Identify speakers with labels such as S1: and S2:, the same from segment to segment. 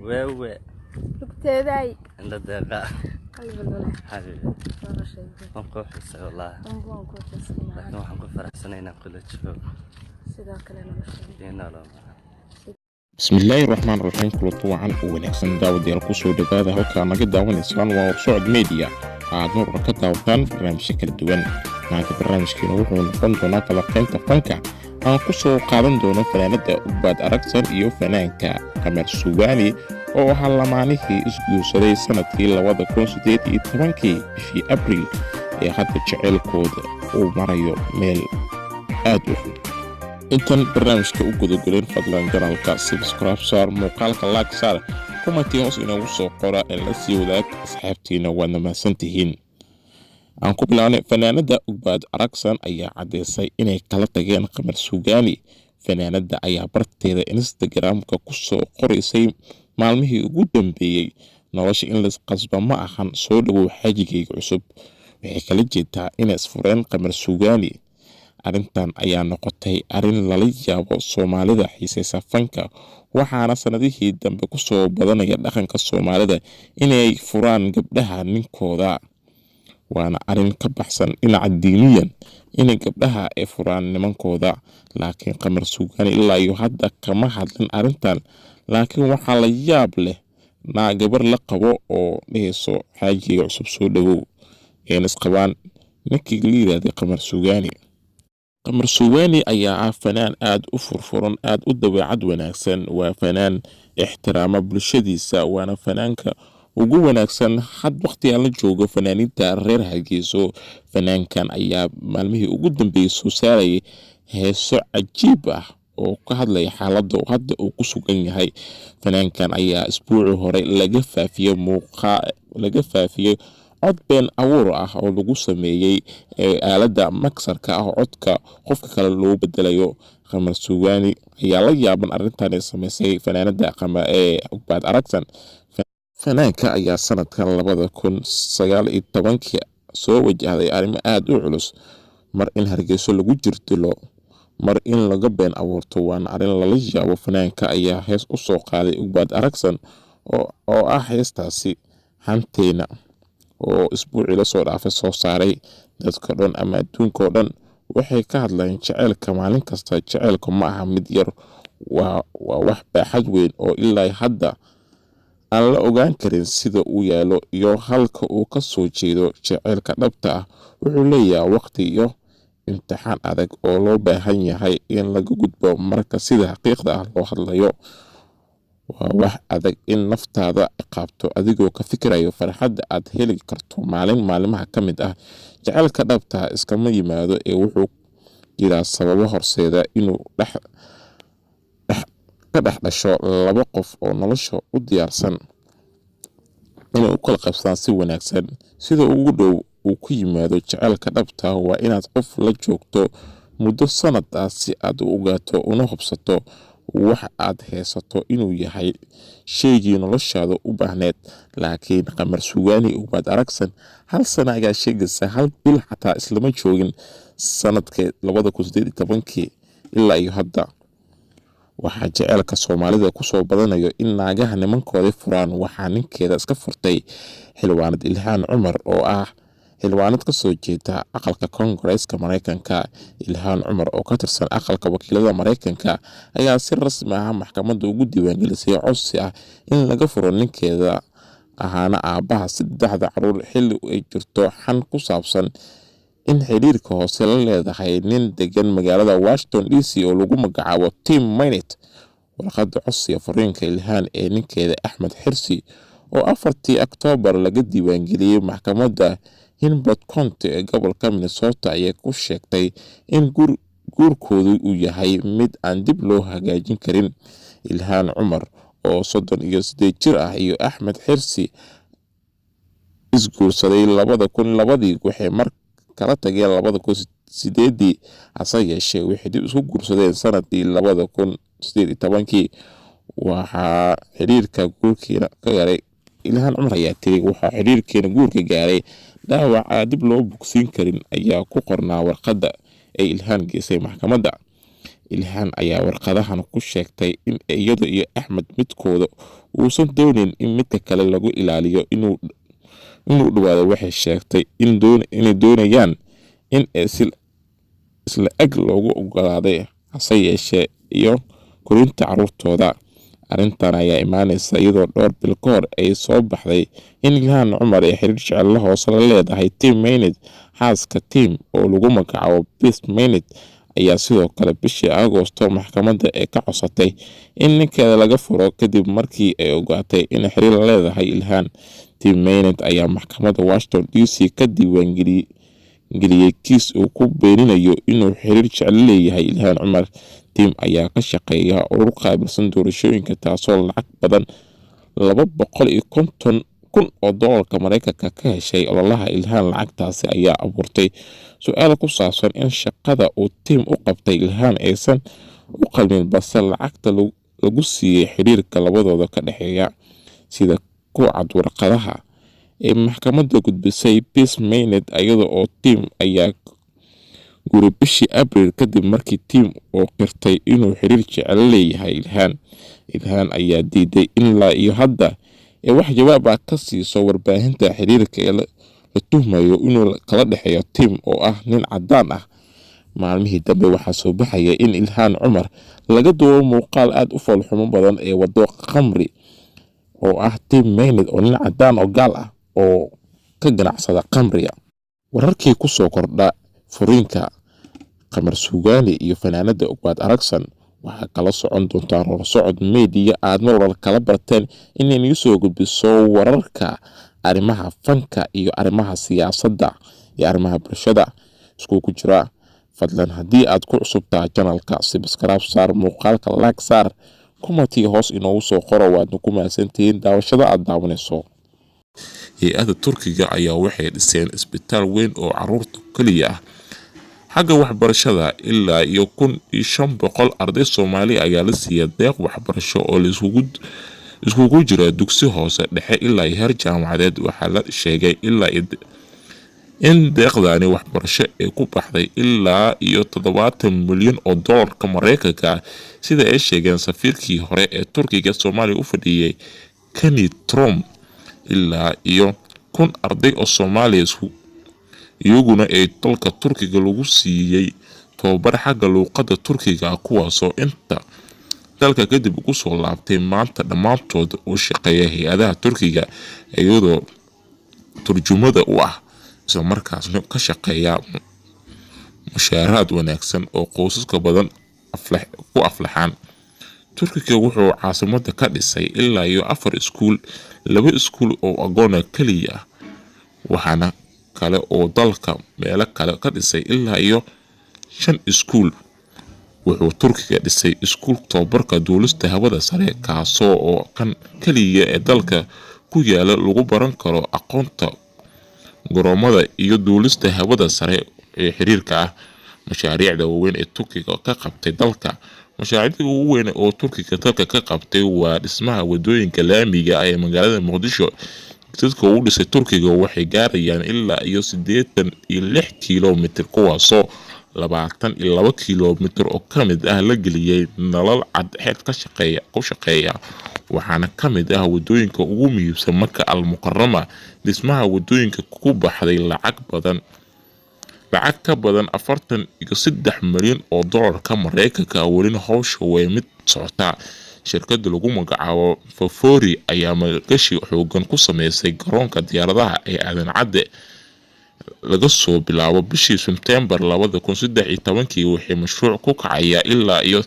S1: Wewe.
S2: Lugteedaay.
S1: Indha deeqa.
S2: Qalbi lule.
S1: Xabiibi.
S2: Noloshayda.
S1: Waan kuu xiisay wallaahi.
S2: Anbu waan kuu xiisay.
S1: Laakiin waxaan ku faraxsanay inaan kula joogo.
S2: Sidoo kale noloshayda.
S1: Ii nolol macaan.
S3: Bismillaahi raxmaan raxiim. Kulanti wacan oo wanaagsan, daawadayaal. Kusoo dhowaada halkaa naga daawanaysaan waa Warsocod Media, aad marwar ka daawataan barnaamijyo kala duwan. Maanta barnaamijkeena wuxuu noqon doonaa falaqaynta fanka aan ku soo qaadan doono fanaanada Ugbaad Aragsan iyo fanaanka Qamar Suugaani, oo ahaa lamaanihii isguursaday sanadkii 2018-kii bishii Abriil, ee hadda jeceylkooda uu marayo meel aad u xun. Intan barnaamijka u gudagelin, fadlan channelka subscribe saar, muuqaalka like saar, commentii hoos inoogu soo qora ee la sii wadaag asxaabtiina. Waadna mahadsantihiin. Aan ku bilaabnay. Fanaanada Ugbaad Aragsan ayaa caddeysay inay kala tageen Qamar Suugaani. Fanaanada ayaa barteeda Instagram-ka ku soo qoraysay maalmihii ugu dambeeyey: "Nolosha in laisqasba ma ahan, soo dhawow xaajigayga cusub." Waxay kala jeedaa inay isfureen Qamar Suugaani. Arrintan ayaa noqotay arrin lala yaabo Soomaalida xiiseysa fanka, waxaana sanadihii dambe kusoo badanaya dhaqanka Soomaalida inay furaan gabdhaha ninkooda, waana arrin ka baxsan dhinaca diiniyan inay gabdhaha ay furaan nimankooda. Laakiin Qamar Suugaani ilaa iyo hadda kama hadlin arrintan. Laakiin waxaa la yaab leh naa gabar la qabo oo dhehayso "Xaajiga cusub soo dhawow", ayna isqabaan ninkii la yiraahday Qamar Suugaani. Qamar Suugaani ayaa ah fanaan aad u furfuran, aad u dabeecad wanaagsan. Waa fanaan ixtiraama bulshadiisa, waana fanaanka ugu wanaagsan had waqtigan la joogo fanaaniinta reer Hargeyso. Fanaankan ayaa maalmihii ugu dambeeyey soo saarayay heeso cajiib ah oo ka hadlaya xaaladda hadda uu ku sugan yahay. Fanaankan ayaa isbuucii hore laga faafiyey muuqa laga faafiyey cod been abuur ah oo lagu sameeyey aaladda maksarka ah oo codka qofka kale loo bedelayo. Qamar Suugaani ayaa la yaaban arrintan ay sameysay fanaanada ee Ugbaad Aragsan. Fanaanka ayaa sanadkan 2019-kii soo wajahday arrimo aad u culus: mar in Hargeyso lagu jirdilo, mar in laga been abuurto, waana arrin lala yaabo. Fanaanka ayaa hees u soo qaaday Ugbaad Aragsan oo ah heestaasi Hanteena, oo isbuucii lasoo dhaafay soo saaray. Dadka dhan ama adduunka oo dhan waxay ka hadlayeen jeceylka maalin kasta. Jeceylka ma aha mid yar, waa wax baaxad weyn oo ilaa hadda aan la ogaan karin sida uu yaalo iyo halka uu ka soo jeedo. Jeceylka dhabta ah wuxuu leeyahay waqti iyo imtixaan adag oo loo baahan yahay in laga gudbo. Marka sida xaqiiqda ah loo hadlayo, waa wax adag in naftaada ciqaabto adigoo ka fikirayo farxadda aad heli karto maalin maalmaha ka mid ah. Jacaylka dhabta ah iskama yimaado ee wuxuu jiraa sababo horseeda inuu dhex ka dhex dhasho laba qof oo nolosha u diyaarsan inay u kala qabsadaan si wanaagsan. Sida ugu dhow uu ku yimaado jacaylka dhabta ah waa inaad qof la joogto muddo sanad ah si aad u ogaato una hubsato wax aad haysato inuu yahay shaygii noloshaada u baahneed. Laakiin Qamar Suugaani, Ugbaad Aragsan, hal sana ayaa sheegaysa, hal bil xataa islama joogin sanadka 2018-kii ilaa iyo hadda. Waxaa jeceylka Soomaalida kusoo badanayo in naagaha nimankooda furaan. Waxaa ninkeeda iska furtay xildhibaanad Ilhaan Cumar, oo ah xildhibaanad kasoo jeeda aqalka Koongareeska Mareykanka. Ilhaan Cumar oo ka tirsan aqalka wakiilada Mareykanka ayaa si rasmi ah maxkamadda ugu diiwaangelisay codsi ah in laga furo ninkeeda ahaana aabbaha saddexda caruur, xilli ay jirto xan ku saabsan in xiriirka hoose la leedahay nin degan magaalada Washington DC oo lagu magacaabo Tim Mynett. Warqadda codsiga furiinka Ilhaan ee ninkeeda Axmed Xirsi, oo 4-tii Oktoobar laga diiwaangeliyey maxkamadda Hennepin County ee gobolka Minnesota, ayaa ku sheegtay in guurkoodu uu yahay mid aan dib loo hagaajin karin. Ilhaan Cumar oo 38 jir ah iyo Axmed Xirsi isguursaday 2002-dii, waxay mar kala tageen 2008-dii, hase yeeshee waxay dib isku guursadeen sanadkii 2018-kii. "Waxaa xiriirka guurkeena ka gaaray," Ilhaan Cumar ayaa tiri, "waxaa xiriirkeena guurka gaaray dhaawac aan dib loo bogsiin karin," ayaa ku qornaa warqadda ay Ilhaan geysay maxkamadda. Ilhaan ayaa warqadahan ku sheegtay in iyada iyo Axmed midkooda uusan doonayn in midka kale lagu ilaaliyo inuu dhawaado. Waxay sheegtay inay doonayaan in si isla eg loogu ogolaaday, hase yeeshee iyo korinta caruurtooda. Arrintan ayaa imaaneysa iyadoo dhowr bil ka hor ay soo baxday in Ilhaan Cumar ay xiriir jecel hoose la leedahay Tim Mynett. Xaaska Tim oo lagu magacaabo Beth Mynett ayaa sidoo kale bishii Agoosto maxkamadda ee ka codsatay in ninkeeda laga furo kadib markii ay ogaatay in xiriir la leedahay Ilhaan. Tim Mynett ayaa maxkamadda Washington DC ka diiwaangeliyey geliyey kiis uu ku beeninayo inuu xiriir jecel leeyahay Ilhaan Cumar. Tim ayaa ka shaqeeya urur qaabilsan doorashooyinka, taasoo lacag badan 250,000 oo doolarka Mareykanka ka heshay ololaha Ilhaan. Lacagtaasi ayaa abuurtay su-aal ku saabsan in shaqada uu Tim u qabtay Ilhaan aysan u qalmin, balse lacagta lagu siiyey xiriirka labadooda ka dhexeeya. Sida ku cad warqadaha ee maxkamadda gudbisay Beth Mynett, iyada oo Tim ayaa guuray bishii Abriil kadib markii Tim oo qirtay inuu xiriir jecel leeyahay Ilhaan. Ilhaan ayaa diiday ilaa iyo hadda ee wax jawaab ah ka siiso warbaahinta xiriirka ee la tuhmayo inuu kala dhexeeyo Tim oo ah nin cadaan ah. Maalmihii dambe waxaa soo baxaya in Ilhaan Cumar laga duubo muuqaal aada u foolxumo badan ee wado khamri oo ah Tim Mynett oo nin cadaan oo gaal ah oo ka ganacsada khamriga. Wararkii ku soo kordha furiinka Qamar Suugaani iyo fanaanada Ugbaad Aragsan waxaa kala socon doontaa Rorsocod Media, aad mar walba kala barteen inay nagu soo gudbiso wararka arrimaha fanka iyo arrimaha siyaasadda iyo arrimaha bulshada iskugu jira. Fadlan haddii aad ku cusub tahay channelka, subscribe saar, muuqaalka like saar, commentiga hoos inoogu soo qoro. Waadna ku mahadsantihiin daawashada aad daawanayso. Hay-adda Turkiga ayaa waxay dhiseen isbitaal weyn oo caruurta keliya ah. Xagga waxbarashada, ilaa iyo 1500 arday Soomaali ayaa la siiyay deeq waxbarasho oo la iskugu jira dugsi hoose, dhexe ilaa iyo heer jaamacadeed. Waxaa la sheegay ilaa in deeqdani waxbarasho ay ku baxday ilaa iyo 70 milyan oo doolarka Mareykanka ah, sida ay sheegeen safiirkii hore ee Turkiga Soomaaliya u fadhiyey, Kenny Trump. Ilaa iyo 1000 arday oo Soomaaliya iyaguna ay dalka Turkiga lagu siiyey tababar xagga luuqadda Turkiga ah, kuwaasoo inta dalka kadib ugu soo laabtay maanta dhammaantood u shaqeeya hay-adaha Turkiga iyadoo turjumada u ah, islamarkaasna ka shaqeeya mushaaraad wanaagsan oo qoysaska badan ku aflaxaan. Turkiga wuxuu caasimada ka dhisay ilaa iyo afar iskuul, laba iskuul oo agoona keliya ah, waxaana kale oo dalka meelo kale ka dhisay ilaa iyo shan iskuul. Wuxuu Turkiga dhisay iskuul tababarka duulista hawada sare, kaasoo oo kan keliya ee dalka ku yaala lagu baran karo aqoonta garoomada iyo duulista hawada sare ee xiriirka ah. Mashaariicda waaweyn ee Turkiga ka qabtay dalka: mashaariicda ugu weyn oo Turkiga dalka ka qabtay waa dhismaha wadooyinka laamiga ah ee magaalada Muqdisho. Dadka uu dhisay Turkiga waxay gaarayaan ilaa iyo 86 kilomitir, kuwaasoo 22 kilomitir oo ka mid ah la geliyey nalal cadceed ka shaqeeya ku shaqeeya. Waxaana ka mid ah wadooyinka ugu muhiimsan Maka Al Mukarama. Dhismaha wadooyinka ku baxday lacag badan, lacag ka badan 43 milyan oo doolarka Mareykanka. Welina howsha way mid socotaa. Shirkada lagu magacaabo Favori ayaa maalgashi xoogan ku sameysay garoonka diyaaradaha ee Aadan Cadde. Laga soo bilaabo bishii Sebtembar 2013-kii, waxay mashruuc ku kacayaa ilaa iyo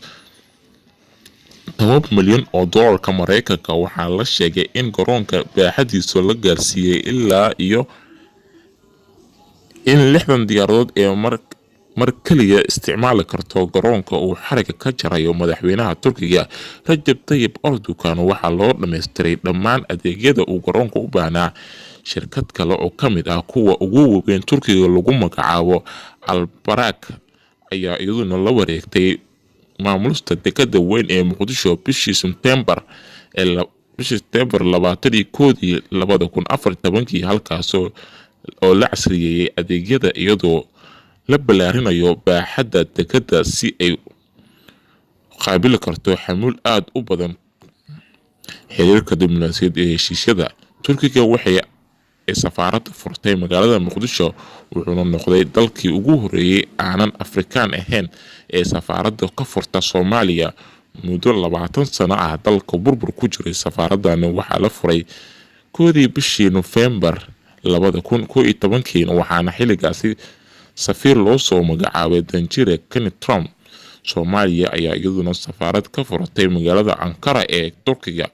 S3: 10 milyan oo doolarka Mareykanka. Waxaa la sheegay in garoonka baaxadiisa la gaarsiiyey ilaa iyo in 60 diyaaradood ee mar kaliya isticmaali karto. Garoonka uu xariga ka jarayo madaxweynaha Turkiga Rajab Tayyip Erdogan waxaa loo dhammaystiray dhammaan adeegyada uu garoonka u baahnaa. Shirkad kale oo ka mid ah kuwa ugu waaweyn Turkiga, lagu magacaabo Albarak, ayaa iyaduna la wareegtay maamulista dekada weyn ee Muqdisho bishii Sebtembar 21-dii 2014-kii, halkaasoo oo la casriyeeyay adeegyada iyadoo la ballaarinayo baaxadda dekadda si ay Qaabili karto xamuul aada u badan. Xiriirka diblomaasiyadeed ee heshiisyada Turkiga waxay ay safaaradda furtay magaalada Muqdisho, wuxuuna noqday dalkii ugu horeeyay aanan Afrikaan ahayn ee safaaradda ka furta Soomaaliya muddo 20 sano ah dalka burbur ku jiray. Safaaradani waxaa la furay 1-dii bishii Nofembar 2011-kii, waxaana xilligaasi safiir loo soo magacaabay danjire Kenny Trump. Soomaaliya ayaa iyaduna safaarad ka furatay magaalada Ankara ee Turkiga,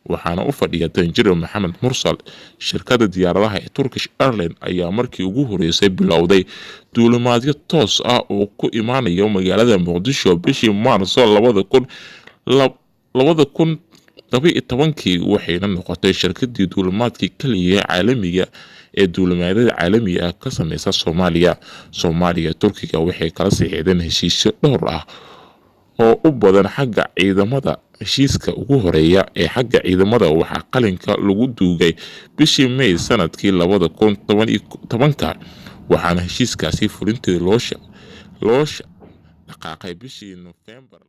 S3: waxaana u fadhiya danjire Maxamed Mursal. Shirkadda diyaaradaha ee Turkish Airline ayaa markii ugu horeysay bilowday duulimaadyo toos ah oo ku imaanayo magaalada Muqdisho bishii Maarso 2012-kii, waxayna noqotay shirkadii duulimaadkii kaliya caalamiga ee duulimaadyada caalamiga ah ka sameysa Soomaaliya. Soomaaliya Turkiga waxay kala saxiixdeen heshiisyo dhowr ah oo u badan xagga ciidamada. Heshiiska ugu horeeya ee xagga ciidamada waxaa qalinka lagu duugay bishii May sanadkii 2010-ka, waxaana heshiiskaasi fulinteeda loo dhaqaaqay bishii Nofembar.